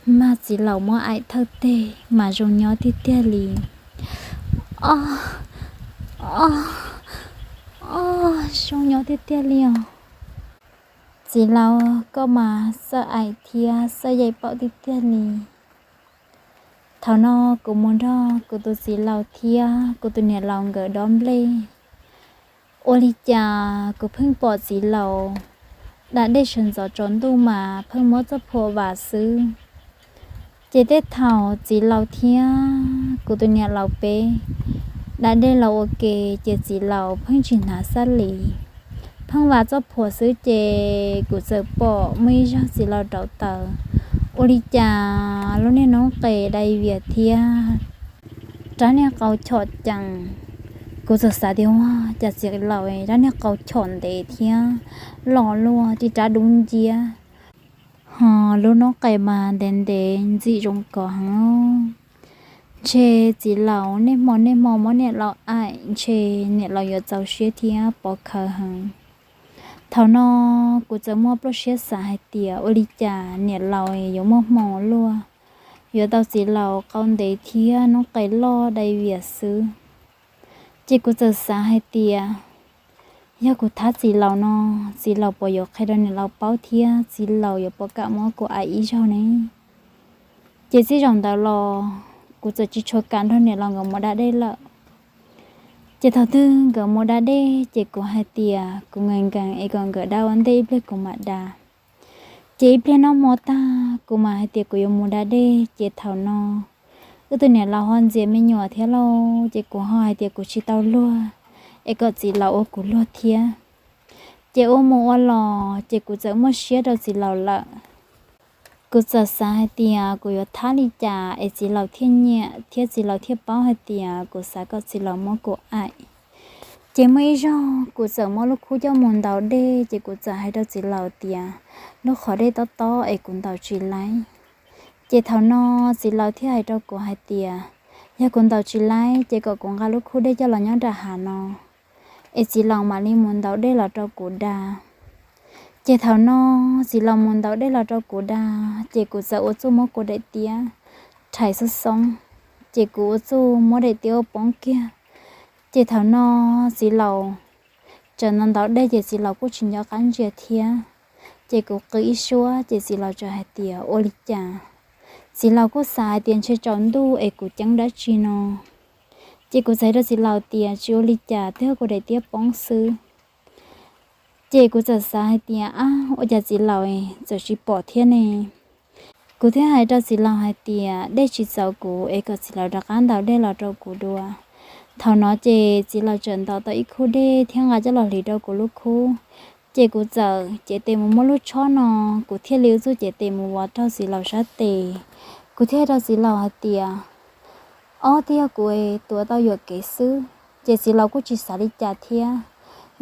Mag txiv laus muab aim thawj teg mas zoo nyob tiag tiag li. O, o, o, zoo nyob tiag tiag li os. Txiv laus, koj mas txawj aim thiab txawj yaim paum tiag tiag li. Thaum no kuv mus nrog kuv tus txiv laus thiab kuv tus niam laus nkawd dob nplej. Ua li cas kuv pheej pom txiv laus da dej sawv ntxov tsaus ntuj mas pheej muab txoj phuam vas xwb. Ces tej thaum txiv laus thiab kuv tus niam laus peb da dej los ua ke, ces txiv laus pheej tsis hnav xab lis, pheej vas txoj phuam xwb. Ces kuv txawm pom muaj ib zaug txiv laus rauv taws, ua li cas lub niag noob qes dai vias thiab rab niag qau chom cees. Kuv txawm xav tias, ua cas txiv laus rab niag qau chom ntev thiab los luaj ris rab dub nciab, ho lub noob qes mas ntev ntev ntxim zoo kov heev. Ntshe txiv laus niaj hmo niaj hmo muab niam laus aim, ntshe niam laus yuav txaus siab thiab pov khawv heev. Thaum no kuv txawm muaj pluaj siab xav hais tias ua li cas niam laus yuav muaj hmoo luaj, yuav tau txiv laus qau ntev thiab noob qes loj dai vias xwb. Ces kuv txawm xav hais tias, yog kuv thab txiv laus no, txiv laus puas yuav qhia rau niam laus paub thiab txiv laus yuav puas kam muab kuv aim ib zaug ne? Ces txij zaum ntawd los kuv txawm tsis tshua kam nrog niam laus nkawd mus da dej lawm. Ces thaum twg nkawd mus da dej ces kuv hais tias kuv nkees nkees es kom nkawd da ua ntej ib pliag kuv mam da. Ces ib pliag noj hmo tag kuv mam hais tias kuv yuav mus da dej. Ces thaum no wb tus niam laus ho ntxias me nyuam thiab lauj, ces kuv ho hais tias kuv tsis tau luag, es kom txiv laus ua kuv luag thiab. Ces ua mus ua los ces kuv txawm muaj siab rau txiv laus lawm. Kuv txawm xav hais tias kuv yuav thab li cas es txiv laus thiaj nyiam thiab txiv laus thiaj paub hais tias kuv xav kom txiv laus muab kuv aim. Ces muaj ib zaug kuv txawm muab lub khub coj mus ntaus dej, ces kuv txawm hais rau txiv laus tias lub qhov dej tob tob es kuv ntaus tsis laib. Ces thaum no txiv laus thiaj hais rau kuv hais tias yog kuv ntaus tsis laib ces kom kuv nqa lub khub dej coj los nyob nram hav no, es txiv laus mam li mus ntaus dej los rau kuv da. Ces thaum no txiv laus mus ntaus dej los rau kuv da, ces kuv txawm ua txuj muab kuv daim tiab rhais xoob xoob, ces kuv ua txuj muab daim tiab ua poob kiag. Ces thaum no txiv laus tseem ntaus ntaus dej ces txiv laus kuj tsis nco qab ntsia thiab. Ces kuv qw ib suab ces txiv laus txawm hais tias ua li cas. Txiv laus kuj xav hais tias ntshe tsaus ntuj es kuv ceeb dab tsi no. Ces kuv txawm hais rau txiv laus tias tsis ua li cas, twb yog kuv daim tiab poob xwb. Ces kuv txawm xav hais tias ab, ua cas txiv laus txawm tsis pom thiab ne. Kuv thiaj hais rau txiv laus hais tias dej tsis txaus kuv es kom txiv laus rov qab ntaus dej los rau kuv dua. Thaum no ces txiv laus txawm ntaus tau ib khub dej thiab nqa coj los hliv rau kuv lub khub. Ces kuv txawm cev tes mus muab lub tshob no, kuv thiaj li ua txuj cev tes mus vov raug txiv laus sab tes. Kuv thiaj hais rau txiv laus hais tias ob, twb yog kuv tuav tau yuam kev xwb. Ces txiv laus kuj tsis xav li cas thiab,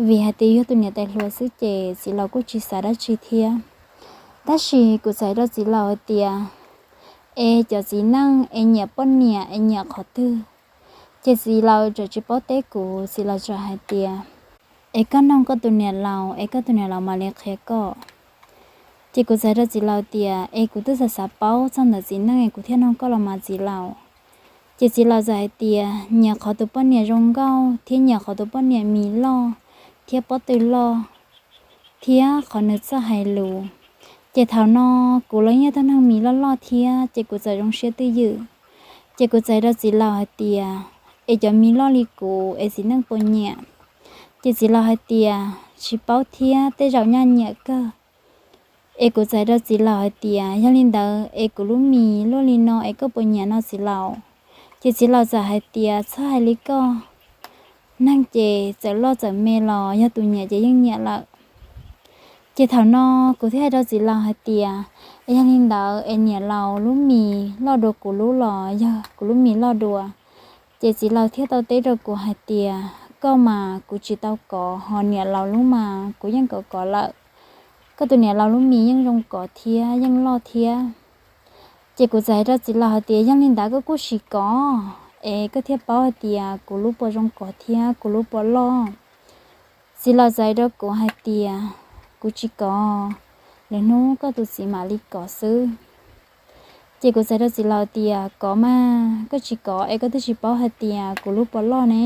vim hais tias yog tus niam tais hluas xwb ces txiv laus kuj tsis xav dab tsi thiab. Tab sis kuv txawm hais rau txiv laus hais tias es cov txiv neej es nyiam poj niam es nyiam qhov twg. Ces txiv laus txawm tsis paub teb kuv, txiv laus txawm hais tias es koj noog koj tus niam laus es koj tus niam laus mam li qhia koj. Ces kuv txawm hais rau txiv laus tias es kuv twb xav xav paub txog ntawm txiv neej es kuv thiaj noog koj los mas txiv laus. Ces txiv laus txawm hais tias nyiam qhov tus poj niam zoo nkauj thiab nyiam qhov tus poj niam mis loj thiab pob tw loj thiab qhov nws txawj hais lus. Ces thaum no kuv los yog tug neeg mis loj loj thiab ces kuv txawm zoo siab twj ywm. Ces kuv txawm hais rau txiv laus hais tias es cov mis loj li kuv es txiv neej puas nyiam. Ces txiv laus hais tias tsis paub thiab, tej zaum nyaj nyiam kawg. Es kuv txawm hais rau txiv laus hais tias yog li ntawd es kuv lub mis luaj li no es koj puas nyiam no txiv laus? Ces txiv laus txawm hais tias txhob hais li koj, neeg ces txawm loj txawm me los yog tus nyiam ces yeej nyiam lawm. Ces thaum no kuv thiaj hais rau txiv laus hais tias es yog li ntawd es niam laus lub mis loj dua kuv lub los yog kuv lub mis loj dua? Ces txiv laus thiaj tau teb rau kuv hais tias koj mas kuv tsis tau kov, ho niam laus lub mas kuv yeej kov kov lawm. Koj tus niam laus lub mis yeej zoo kov thiab yeej loj thiab. Ces kuv txawm hais rau txiv laus hais tias yog li ntawd koj kuj sim kov es koj thiaj paub hais tias kuv lub puas zoo kov thiab kuv lub puas loj. Txiv laus txawm hais rau kuv hais tias kuv tsis kov, lwm hnub koj tus txiv mam li kov xwb. Ces kuv txawm hais rau txiv laus tias, Kov mas, koj tsis kov es koj twb tsis paub hais tias kuv lub puas loj ne.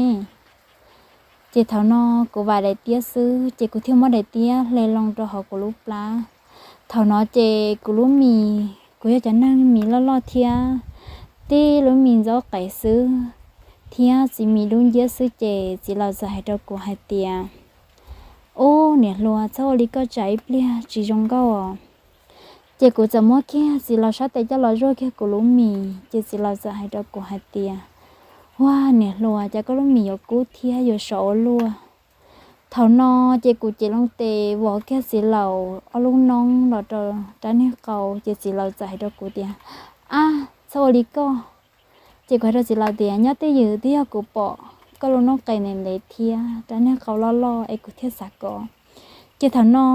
Ces thaum no kuv vam daim tiab xwb, ces kuv thiaj muab daim tiab hle loo rau hauv kuv lub plab. Thaum no ces kuv lub mis, kuv yog cov neeg mis loj loj thiab, tib lub mis ntxaub qev xwb, thiab txiv mis dub nciab xwb, ces txiv laus txawm hais rau kuv hais tias, Ub, niam hluas, txhob ua li koj, tsam ib pliag tsis zoo nkauj os. Ces kuv txawm muab kiag txiv laus sab tes coj los zuaj kiag kuv lub mis, ces txiv laus txawm hais rau kuv hais tias, Ua, niam hluas, cas koj lub mis yuav kub thiab yuav sov ua luaj. Thaum no ces kuv cev loo tes vov kiag txiv laus ob lub noob los rau rab niag qau, ces txiv laus txawm hais rau kuv tias, Ab, txhob ua li koj. Ces kuv hais rau txiv laus tias, Nyob twj ywm, twb yog kuv pom koj lub noob qes ntev ntev thiab rab niag qau loj loj es kuv thiaj xav kov. Ces thaum no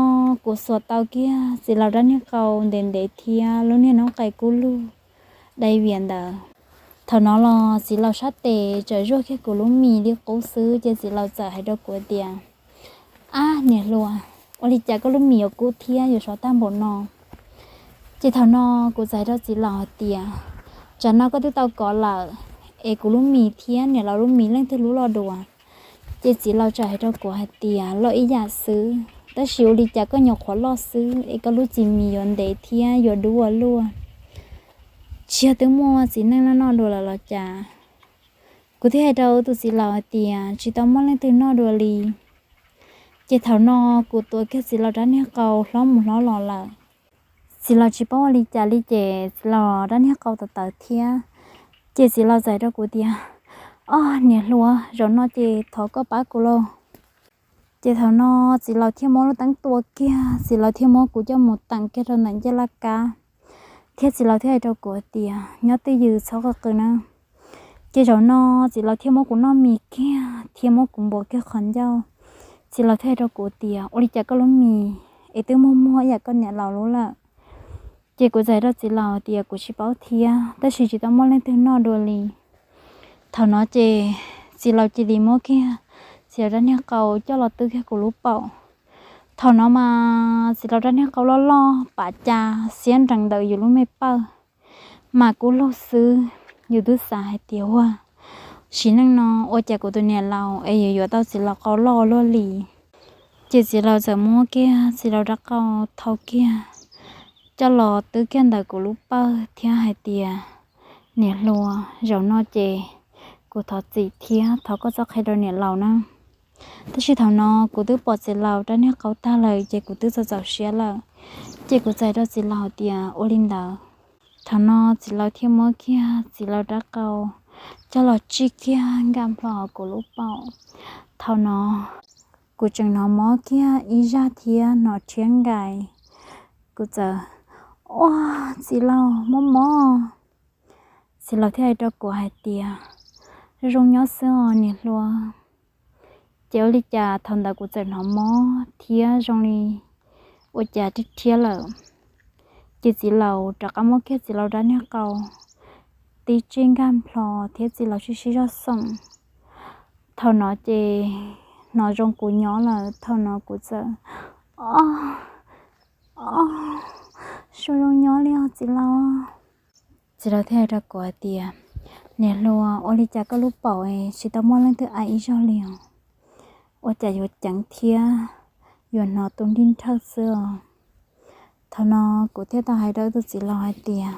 kuv xuas tau kiag txiv laus rab niag qau ntev ntev thiab lub niag noob qes kub lug dai vias ntawd. Thaum no los txiv laus sab tes txawm zuaj kiag kuv lub mis li qub xwb, ces txiv laus txawm hais rau kuv tias, Ab, niam hluas, ua li cas koj lub mis yuav kub thiab yuav sov tag npaum no? Ces thaum no kuv txawm hais rau txiv laus hais tias, Tsam no koj twb tau kov lawm, es kuv lub mis thiab niam laus lub mis leej twg lub loj dua? Ces txiv laus txawm hais rau kuv hais tias, Loj ib yam xwb, tab sis ua li cas koj nyuam qhuav loj xwb es koj lub txiv mis yuav ntev thiab yuav dub ua luaj? Tsis yog twb muaj txiv neej noj noj dua lawm los cas? Kuv thiaj hais rau tus txiv laus hais tias, Tsis tau muaj leej twg noj dua li. Ces thaum no kuv tuav kiag txiv laus rab niag qau hlob mus hlob los lawm. Txiv laus tsis paub ua li cas li ces txiv laus rab niag qau tawv tawv thiab. Ces txiv laus txawm hais rau kuv tias, Ob, niam hluas, zaum no ces thov koj pab kuv lauj. Ces thaum no txiv laus thiaj muab lub teeb tua kiag, txiv laus thiaj muab kuv coj mus teem kiag rau ntawm ncej laj kab, thiab txiv laus thiaj hais rau kuv tias, Nyob twj ywm, txhob qw qw na. Ces zaum no txiv laus thiaj muab kuv noj mis kiag thiab muab kuv npuav kiag qhov ncauj. Txiv laus thiaj hais rau kuv tias, Ua li cas koj lub mis es twb muag muag ib yam koj niam laus lub lawm? Ces kuv txawm hais rau txiv laus tias, Kuv tsis paub thiab, tab sis tsis tau muaj leej twg noj dua li. Thaum no ces txiv laus cia li muab kiag txiv laus rab niag qau coj los twb kiag kuv lub paum. Thaum no mas txiv laus rab niag qau loj loj pav cas xiab nrees ntawm yus lub me pawj. Mas kub lug xwb, yus twb xav hais tias, Ua, sim neej no ua cas kuv tus niam laus es yuav yuav tau txiv laus qau loj ua luaj li? Ces txiv laus txawm muab kiag txiv laus rab qau thau kiag coj los twb kiag ntawm kuv lub pawj thiab hais tias, Niam hluas, zaum no ces kuv thov txim thiab thov koj txhob qhia rau niam laus na. Tab sis thaum no kuv twb pom txiv laus rab niag qau tag lawm ces kuv twb txaus txaus siab lawm. Ces kuv txawm hais rau txiv laus tias, Ua li ntawd. Thaum no txiv laus thiaj muab kiag txiv laus rab qau coj los tsij kiag nkaj nplho kuv lub paum. Thaum no kuv tseem hnov mob kiag ib zaj thiab hnov rhiab nkais. Kuv txawm, Ua, txiv laus, mob mob. Txiv laus thiaj hais rau kuv hais tias, Zoo zoo nyob xwb os niam hluas. Ces ua li cas thaum ntawd kuv txawm hnov mob thiab zoo li ua cas rhiab rhiab lawm. Ces txiv laus rov qab muab kiag txiv laus rab niag qau tib tsij nkag nplho thiab txiv laus sib sib zog xoom. Thaum no ces hnov zoo kuv nyob lawm, thaum no kuv txawm, O, o, zoo zoo nyob li os txiv laus. Txiv laus thiaj hais rau kuv hais tias, Niam hluas, ua li cas koj lub paum tsis tau muaj leej twg aim ib zaug li os? Ua cas yuav ceev thiab yuav hnov tus nrig nrhawj xwb os? Thaum no kuv thiaj tau hais rau tus txiv laus hais tias,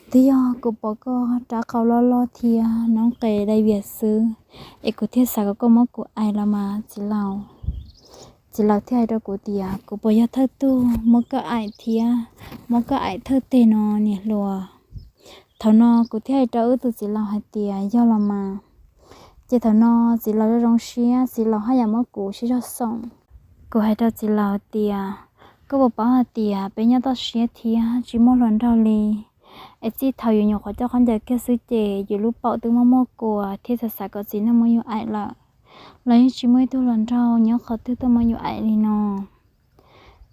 Twb yog kuv pom koj rab qau loj loj thiab noob qes dai vias xwb, es kuv thiaj xav kom koj muab kuv aim los mas txiv laus. Txiv laus thiaj hais rau kuv tias, Kuv puas yog thawj tug muab koj aim thiab muab koj aim thawj teg no niam hluas? Thaum no kuv thiaj hais rau wb tus txiv laus hais tias, Yog los mas. Ces thaum no txiv laus zoo zoo siab, txiv laus haj yam muab kuv sib zog xoom. Kuv hais rau txiv laus tias, Koj puas paub hais tias peb nyob toj siab thiab tsis muaj hluas nraug li, es txij thaum yus nyuam qhuav coj khaub ncaws kiag xwb ces yus lub paum twb muaj muaj kua thiab xav xav kom txiv neej muab yus aim lawm, los yeej tsis muaj ib tug hluas nraug nyob qhov twg tuaj muab yus aim li no.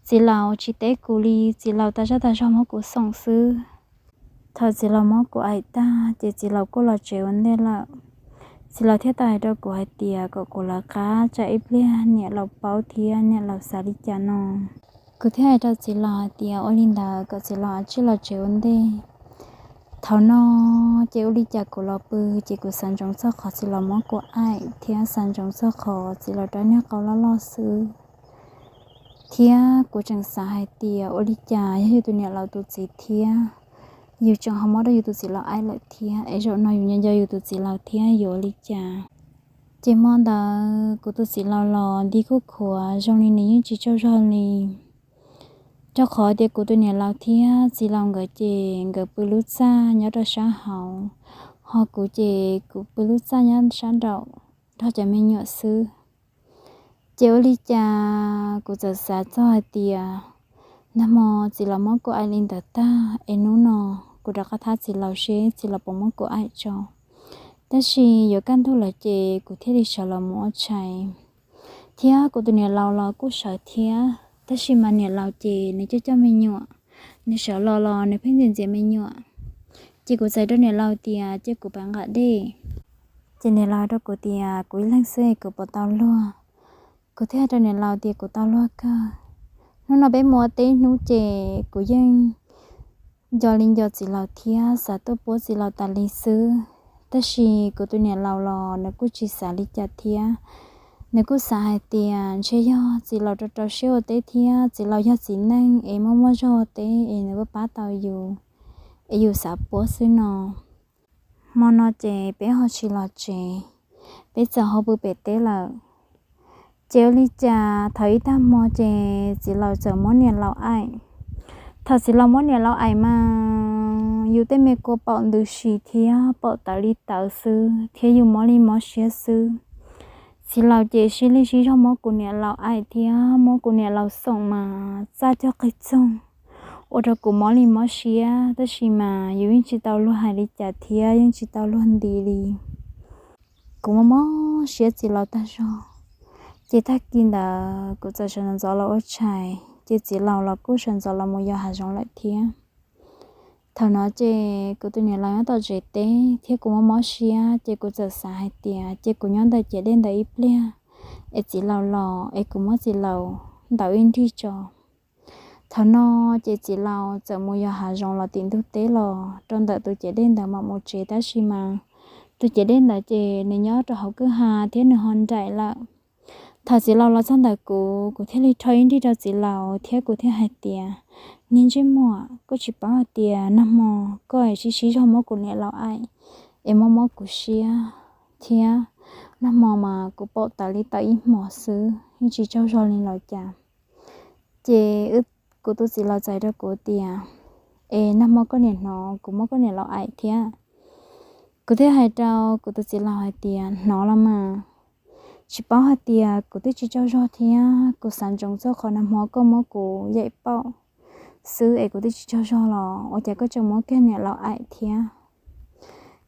Txiv laus tsis teb kuv li, txiv laus tas zaj tas zog muab kuv xoom xwb. Thaum txiv laus muab kuv aim tag ces txiv laus kuj los tsev ua ntej lawm. Txiv laus thiaj tau hais rau kuv hais tias kom kuv lawv qab tsam ib pliag niam laus paub thiab niam laus xav li cas no. Kuv thiaj hais rau txiv laus hais tias ua li ntawd kom txiv laus tsij los tsev ua ntej. Thaum no ces ua li cas kuv los pw ces kuv xav ntsoov txog qhov txiv laus muab kuv aim thiab xav ntsoov txog qhov txiv laus rab niag qau loj loj xwb. Thiab kuv tseem xav hais tias ua li cas yog yus tus niam laus tus txiv thiab, yus tseem ho muab rau yus tus txiv laus aim lawm thiab, es zaum no yus nco nco yus tus txiv laus thiab yuav ua li cas. Ces hmo ntawd kuv tus txiv laus los nti kuj khuav zoo li nws yeej tsis tsaug zog li, rau qhov tias kuv tus niam laus thiab txiv laus nkawd ces nkawd pw lub txaj nyob rau sab hauv, ho kuv ces kuv pw lub txaj nyob sab nraum nrog cov me nyuam xwb. Ces ua li cas kuv txawm xav txog hais tias nag hmo txiv laus muab kuv aim li ntawd tag es hnub no kuv rov qab thab txiv laus seb txiv laus puas muab kuv aim tso. Tab sis yuav kaj ntug lawm ces kuv thiaj li sawv los mus ua tshais, thiab kuv tus niam laus los kuj sawv thiab, tab sis mas niam laus ces nws coj coj me nyuam, nws sawv los los nws pheej ntxias ntxias me nyuam. Ces kuv txais rau niam laus tias cia kuv pab nqa dej. Ces niam laus hais rau kuv tias kuv ib leeg xwb kuv puas tau luag. Kuv thiaj hais rau niam laus tias kuv tau luag kawg. Hnub no peb mus ua teb hnub ces kuv yeej nco li nco txiv laus thiab xav tuaj puab txiv laus tas li xwb. Tab sis kuv tus niam laus los nws kuj tsis xav li cas thiab. Nws kuj xav hais tias ntshe yog txiv laus rau rau siab ua teb thiab txiv laus yog txiv neej es muaj muaj zog ua teb es nws pab pab tau yus, es yus xav puab xwb no. Hmo no ces peb ho tsis los tsev, peb txawm ho pw pem teb lawm. Ces ua li cas thaum ib tag hmo ces txiv laus txawm muab niam laus aim. Thaum txiv laus muab niam laus aim mas yus tej me kua paum ntws si thiab paum tawv li tawv xwb thiab yus mob li mob siab xwb. Txiv laus ces sib li sib zog muab kuv niam laus aim thiab muab kuv niam laus xoom mas txaj cog qig txoog, ua rau kuv mob li mob siab, tab sis mas yus yeej tsis tau luag hais li cas thiab yeej tsis tau luag nti li. Kuv mob mob siab txiv laus tag zog. Ces tag kis ntawd kuv txawm sawv ntxov los ua tshais ces txiv laus los kuj sawv ntxov los mus yos hav zoov lawm thiab. Thaum no ces kuv tus niam laus nyob tom tsev teb thiab kuv mob mob siab ces kuv txawm xav hais tias ces kuv nyob ntawm ciav dej ntawd ib pliag, es txiv laus los es kuv muab txiv laus ntaus ib nrig tso. Thaum no ces txiv laus txawm mus yos hav zoov los tim ntug teb los rau ntawm tus ciav dej ntawd mam mus tsev, tab sis mas tus ciav dej ntawd ces nws nyob rau hauv kwj ha thiab nws ho nraim lawm. Thaum txiv laus los txog ntawm kuv, kuv thiaj li rho ib nrig rau txiv laus thiab kuv thiaj hais tias, niag ntsej muag, koj tsis paub hais tias nag hmo koj sib sib zog muab kuv niam laus aim es mob mob kuv siab thiab, nag hmo mas kuv paum tawv li tawv ib hmos xwb yeej tsis tsaug zog li los cas. Ces kuv tus txiv laus txais rau kuv tias, es nag hmo koj niam hnov kuv muab koj niam laus aim thiab? Kuv thiaj hais rau kuv tus txiv laus hais tias hnov los mas, tsis paub hais tias kuv twb tsis tsaug zog thiab kuv xav ntsoov txog qhov nag hmo koj muab kuv yaim paum xwb es kuv twb tsis tsaug zog los ua cas koj tseem muab koj niam laus aim thiab?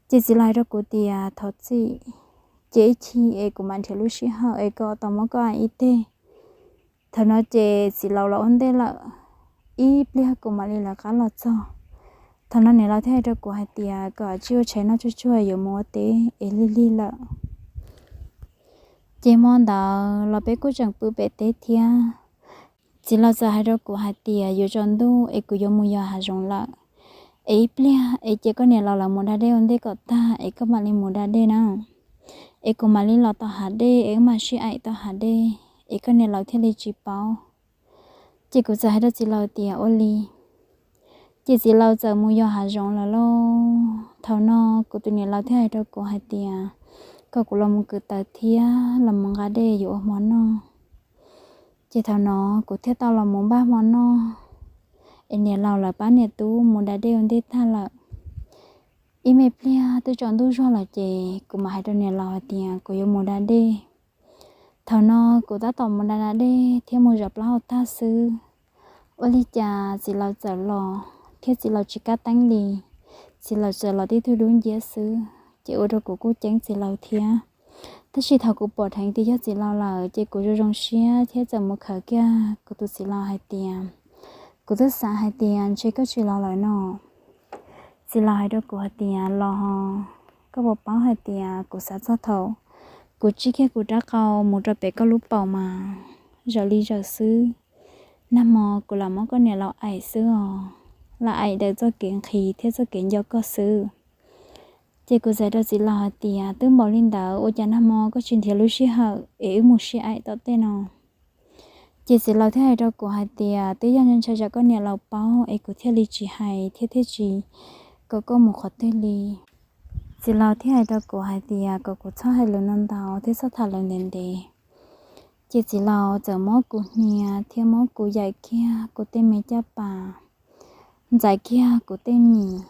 Ces txiv laus hais rau kuv tias thov txim, ces ib chim es kuv mam nrhiav lub sij hawm es kom tau muab koj aim ib teg. Thaum no ces txiv laus los ua ntej lawm, ib pliag kuv mam li lawv qab los txog. Thaum no niam laus thiaj hais rau kuv hais tias kom tsij ua tshais noj tsuag tsuag yuav mus ua teb es lig lig lawm. Ces hmo ntawd los peb kuj tseem pw pem teb thiab. Txiv laus txawm hais rau kuv hais tias yuav tsaus ntuj es kuv yuav mus yos hav zoov lawm, es ib pliag es cia koj niam laus lawv mus da dej ua ntej kom tag es koj mam li mus da dej na, es kuv mam li los tom hav dej es wb mam sib aim tom hav dej es koj niam laus thiaj li tsis paub. Ces kuv txawm hais rau txiv laus tias ua li. Ces txiv laus txawm mus yos hav zoov lawm lauj. Thaum no kuv tus niam laus thiaj hais rau kuv hais tias kom kuv los mus kwv taws thiab los mus nqa dej yuav ua hmo noj. Ces thaum no kuv thiaj tau los mus npaj hmo noj, es niam laus lawv pab niam tub mus da dej ua ntej tag lawm. Ib me pliag twb tsaus ntuj zuag lawm ces kuv mam hais rau niam laus hais tias kuv yuav mus da dej. Thaum no kuv tab tom mus da da dej thiab mus zov plaub hau tag xwb, ua li cas txiv laus txawm los thiab txiv laus tsis kab teeb li, txiv laus txawm los tib tug dub nciab xwb, ces ua rau kuv kuj ceeb txiv laus thiab. Tab sis thaum kuv pom dheev tias yog txiv laus lawm ces kuv zoo zoo siab thiab txawm mus khawm kiag kuv tus txiv laus hais tias, kuv twb xav hais tias ntshe koj tsis los lawm no. Txiv laus hais rau kuv hais tias los, koj puas paub hais tias kuv xav txog thaum kuv tsij kiag kuv rab qau mus rau pem koj lub paum mas zawm li zawm xwb, nag hmo kuv lam muab koj niam laus aim xwb os. lam aim ntawm txoj kev nqhis thiab txoj kev nco koj xwb. Ces kuv txawm hais rau txiv laus hais tias, twb npaum li ntawd ua cas nag hmo koj tsis nrhiav lub sij hawm es wb mus sib aim tom tej no? Ces txiv laus thiaj hais rau kuv hais tias, twb yog ntshai tsam koj niam laus paub es kuv thiaj li tsis hais thiab thiaj tsis kom koj mus qhov twg li. Txiv laus thiaj hais rau kuv hais tias kom kuv txhob hais lus ntau ntau thiab txhob tham lus ntev ntev. Ces txiv laus txawm muab kuv hnia thiab muab kuv yaim kiag kuv tej me caj pas, ntxais kiag kuv tej mis.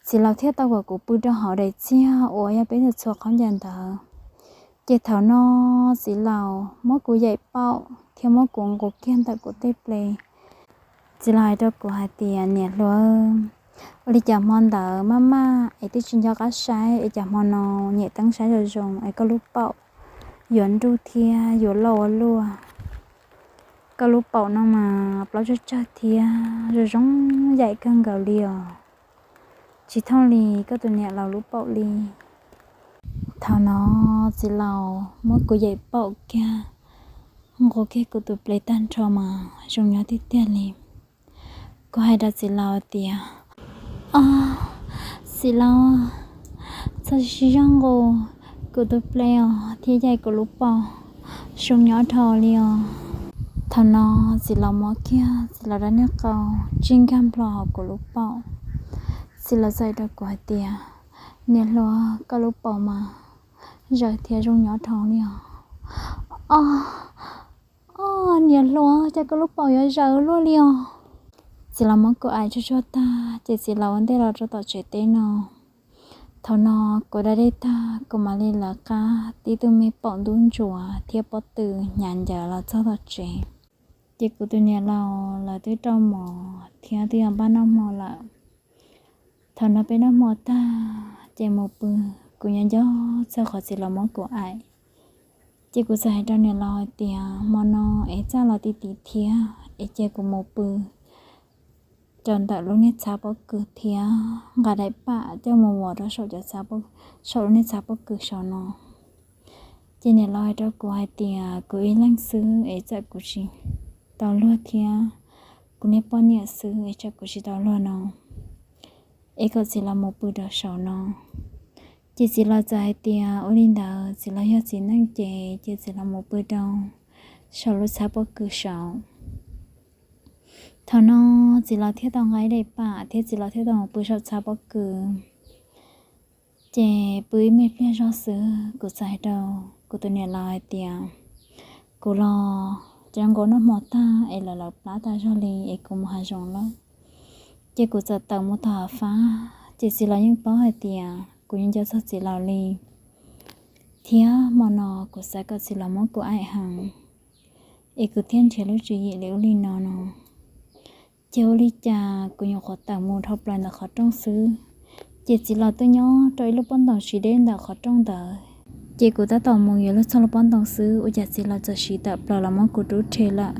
Txiv laus thiaj tau kom kuv pw rau hauv daim txiag uas yog peb txhua khaub ncaws ntawd. Ces thaum no txiv laus muab kuv yaim paum thiab muab kuv nqus kiag ntawm kuv tej ple. Txiv laus hais rau kuv hais tias, niam hluas, ua li cas hmo ntawd maj maj es twb tsis nco qab saib es cas hmo no nyem teeb saib zoo zoo es koj lub paum yuav nruj thiab yuav loj ua luaj. Koj lub paum no mas plaub tsawg tsawg thiab zoo zoo yaim kawg nkaus li os. Tsis thooj li koj tus niam laus lub paum li. Thaum no txiv laus muab kuv yaim paum kiag, nqus kiag kuv tus ple tag nrho mas zoo nyob tiag tiag li. Kuv hais rau txiv laus tias, o, txiv laus, txhob siv zog nqus kuv tus ple os thiab yaim kuv lub paum, zoo nyob dhau li os. Thaum no txiv laus muab kiag txiv laus rab niag qau tsij nkag nplo hauv kuv lub paum. Txiv laus txawm hais rau kuv hais tias, niam hluas, koj lub paum mas zawm thiab zoo nyob dhau li os. O, o, niam hluas, cas koj lub paum yuav zawm luaj li os. Txiv laus muab kuv aim tsuag tsuag tag ces txiv laus ua ntej los rau tom tsev teb no. Thaum no kuv da dej tag kuv mam li lawv qab tib tug me paum ntub ntsuav thiab pob tw hnyav ncaws los txog tom tsev. Ces kuv tus niam laus lawv twb rau mov thiab twb yuav npaj noj hmo lawm. Thaum no peb noj hmo tag ces mus pw, kuv nyob nco txog qhov txiv laus muab kuv aim. Ces kuv txawm hais rau niam laus hais tias, hmo no es txaj los ti ti thiab es cia kuv mus pw rau ntawm lub niag txhab pob kws thiab nqa daim pam coj mus vov rau saum cov, saum lub niag txhab pob kws saum no. Ces niam laus hais rau kuv hais tias, kuv ib leeg xwb es txawm kuv tsis tau luag thiab, kuv niag poj niam xwb es txawm kuv tsis tau luag no, es kom txiv laus mus pw rau saum no. Ces txiv laus txawm hais tias ua li ntawd txiv laus yog txiv neej ces cia txiv laus mus pw rau saum lub txhab pob kws saud. Thaum no txiv laus thiaj tau nqa ib daim pam thiab txiv laus thiaj tau mus pw saum txhab pob kws. Ces pw ib me pliag zog xwb kuv txawm hais rau kuv tus niam laus hais tias, kuv los cov nkaus noj hmo tag es lawv lawv plab tas zog li es kuv mus hav zoov lawm. Ces kuv txawm tawm mus tom hav fab ces txiv laus yeej paub hais tias kuv yeej nco txog txiv laus li. Thiab hmo no kuv xav kom txiv laus muab kuv aim heev, es kuv thiaj nrhiav lub tswv yim li ub li no no. Ces ua li cas kuv nyuam qhuav tawm mus dhau plaws ntawm qhov rooj xwb, ces txiv laus twb nyob rau ib lub pob ntoos tsis deb ntawm qhov rooj ntawd. Ces kuv tab tom mus yuav luag txog lub pob ntoos xwb ua cas txiv laus txawm siv tawm plaws los muab kuv rub rhe lawm.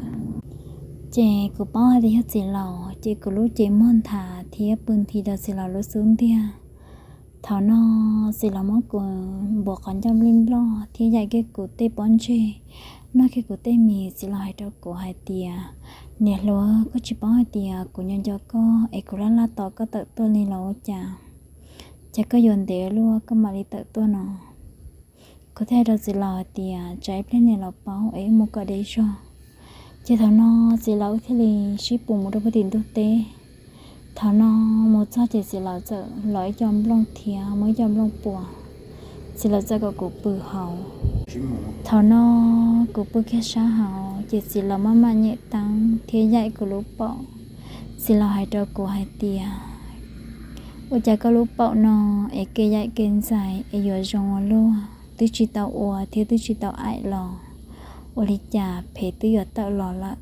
Ces kuv paub hais tias yog txiv laus ces kuv lub cev muag nthav thiab pw nthi rau txiv laus lub xub ntiag. Thaum no txiv laus muab kuv npuav qhov ncauj nplij nploj thiab yaim kiag kuv tej pob ntseg, noj kiag kuv tej mis. Txiv laus hais rau kuv hais tias, niam hluas, koj tsis paub hais tias kuv nco nco koj es kuv laj laj tos koj tawm tuaj li los ua cas? Ces koj yuav ntev luaj koj mam li tawm tuaj no. Kuv thiaj hais rau txiv laus hais tias tsam ib pliag niam laus paub es wb mus kom deb zog. Ces thaum no txiv laus wb thiaj li sib pus mus rau puag tim ntug teb. Thaum no mus txog ces txiv laus txawm los ib co nplooj thiab muab ib co nplooj puas. Txiv laus txawm kom kuv pw hauv. Thaum no kuv pw kiag sab hauv ces txiv laus maj mam nyem teeb thiab yaim kuv lub paum. Txiv laus hais rau kuv hais tias, ua cas koj lub paum no es kev yaim kev ntxais es yuav zoo ua luaj, twb tsis tau ua thiab twb tsis tau aim los ua li cas phev twb yuav tawm los lawm.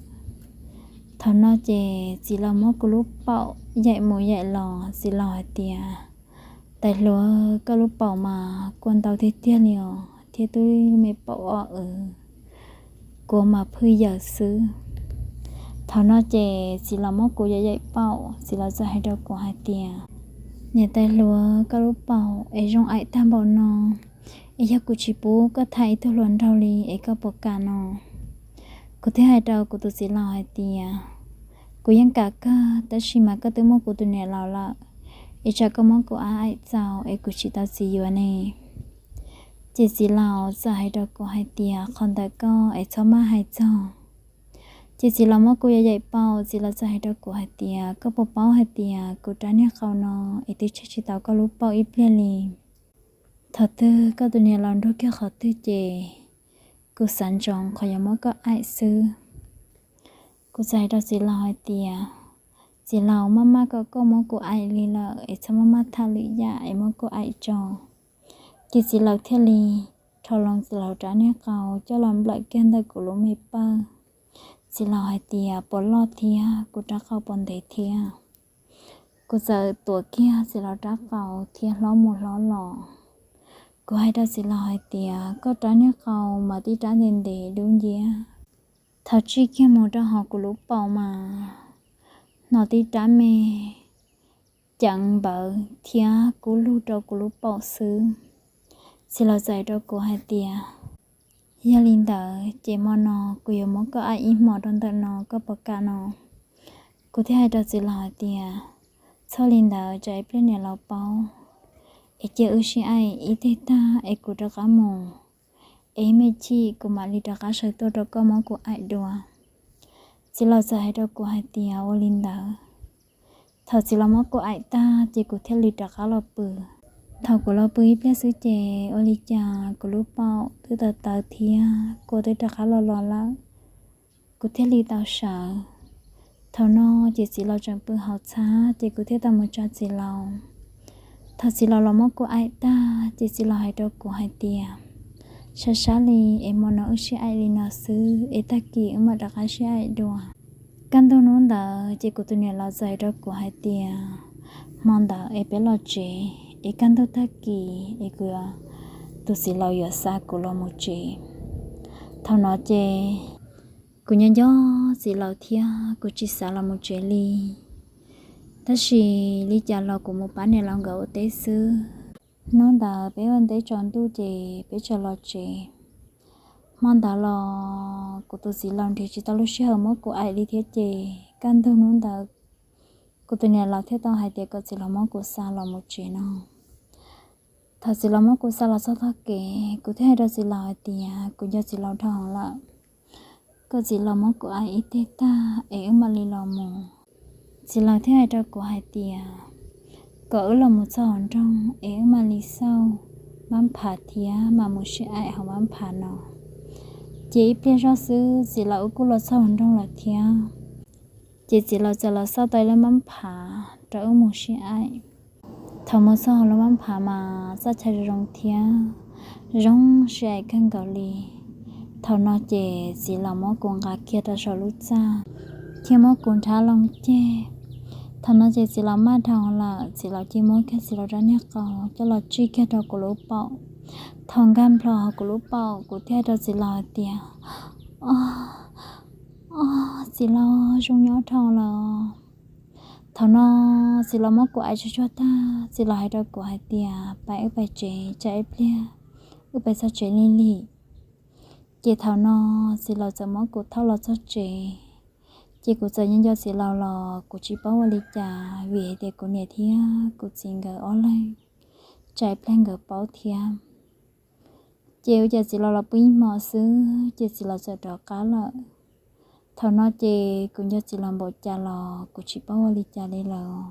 Thaum no ces txiv laus muab kuv lub paum yaim mus yaim los, txiv laus hais tias, tais hluas, koj lub paum mas kua ntau tiag tiag li os thiab twb me paum o w, kua mas phwj yaws xwb. Thaum no ces txiv laus muab kuv yaim yaim paum, txiv laus txawm hais rau kuv hais tias, niam tais hluas, koj lub paum es zoo aim tag npaum no, es yog kuv tsis pub koj tham ib tug hluas nraug li es koj puas kam no? Kuv thiaj hais rau kuv tus txiv laus hais tias, Kuv yeej kam kawg, tab sis mas koj twb muaj kuv tus niam laus lawm, es tsam koj muab kuv aim txaus es kuv tsis tau txiv yuav ne. Ces txiv laus txawm hais rau kuv hais tias, qhov ntawd koj es txhob maj hais txog. Ces txiv laus muab kuv yaim yaim paum, txiv laus txawm hais rau kuv hais tias, koj puas paub hais tias kuv rab niag qau no es twb tseg tsis tau koj lub paum ib pliag li. Thaum twg koj tus niam laus nrug kiag qhov twg ces kuv xav ntsoov qhov yuav muab koj aim xwb. Kuv txawm hais rau txiv laus hais tias, txiv laus, maj maj kom koj muab kuv aim li lawm es txhob maj maj tham lwm yam es muab kuv aim tso. Ces txiv laus thiaj li rho loo txiv laus rab niag qau coj los nplawm kiag ntawm kuv lub me pawg. Txiv laus hais tias, puas loj thiab, kuv rab qau puas ntev thiab? Kuv txawm tuav kiag txiv laus rab qau thiab hlob mus hlob los. Kuv hais rau txiv laus hais tias, koj rab niag qau mas tib rab ntev ntev dub nciab. Thaum tsij kiag mus rau hauv kuv lub paum mas hnov tib rab me ceev npawv thiab kub lug rau kuv lub paum xwb. Txiv laus txawm hais rau kuv hais tias, yog li ntawd ces hmo no kuv yuav muab koj aim ib hmos rau ntawm no, koj puas kam no? Kuv thiaj hais rau txiv laus hais tias, txhob li ntawd, tsam ib pliag niam laus paub es cia wb sib aim ib teg tag es kuv rov qab mus, es ib me chim kuv mam li rov qab sawv tuaj rau koj muab kuv aim dua. Txiv laus txawm hais rau kuv hais tias, ua li ntawd. Thaum txiv laus muab kuv aim tag ces kuv thiaj li rov qab los pw. Thaum kuv los pw ib pliag xwb ces ua li cas kuv lub paum twb tawv tawv thiab kua twb rov qab los los lawm, kuv thiaj li tau sawv. Thaum no ces txiv laus tseem pw hauv txhab ces kuv thiaj tau mus tsa txiv laus. Thaum txiv laus los muab kuv aim tag ces txiv laus hais rau kuv hais tias, sab sab li es hmo no wb sib aim li no xwb es tag kis wb mam rov qab sib aim dua. Kaj ntug hnub ntawd ces kuv tus niam laus txawm hais rau kuv hais tias, hmo ntawd es peb los tsev es kaj ntug tag kis es kuv tus txiv laus yuav xa kuv los mus tsev. Thaum no ces kuv nyob nco txiv laus thiab kuv tsis xav los mus tsev li. Tab sis li cas los kuv mus pab niam laus nkawd ua teb xwb. Hnub ntawd peb ua ntej tsaus ntuj ces peb txawm los tsev. Hmo ntawd los kuv tus txiv laus nrhiav tsis tau lub sij hawm muab kuv aim li thiab ces kaj ntug hnub ntawd kuv tus niam laus thiaj tau hais tias kom txiv laus muab kuv xa los mus tsev no. Thaum txiv laus muab kuv xa los txog tog kev, kuv thiaj hais rau txiv laus hais tias kuv nco txiv laus dhau lawm, kom txiv laus muab kuv aim ib teg tag es wb mam li los mus. Txiv laus thiaj hais rau kuv hais tias kom wb los mus txog hauv nroog es wb mam li xauj mab phav thiab mam mus sib aim hauv mab phav no. Ces ib pliag zoj xwb txiv laus wb kuj los txog hauv nroog lawm thiab. Ces txiv laus txawm los xauj tau ib lub mab phav rau wb mus sib aim. Thaum mus txog hauv lub mab phav mas txoj chaw zoo zoo thiab zoo sib aim kawg nkaus li. Thaum no ces txiv laus muab kuv nqa kiag rau saum lub txaj thiab muab kuv nrhab loo ceg. Thaum no ces txiv laus maj dhau lawm, txiv laus cia muab kiag txiv laus rab niag qau coj los tsij kiag rau kuv lub paum. Thaum nkag nplho hauv kuv lub paum kuv thiaj hais rau txiv laus hais tias, o, o, txiv laus, zoo nyob dhau lawm. Thaum no txiv laus muab kuv aim tsuag tsuag tag, txiv laus hais rau kuv hais tias pais wb pais tsev, tsam ib pliag wb pais txog tsev lig lig. Ces thaum no txiv laus txawm muab kuv thauj los txog tsev. Ces kuv txawm nco nco txiv laus los kuv tsis paub ua li cas vim hais tias kuv niam thiab kuv txiv nkawd ob leeg tsam ib pliag nkawd paub thiab. Ces ua cas txiv laus los pw ib hmo xwb ces txiv laus txawm rov qab lawm. Thaum no ces kuv nco txiv laus npaum cas los kuv tsis paub ua li cas li lawm.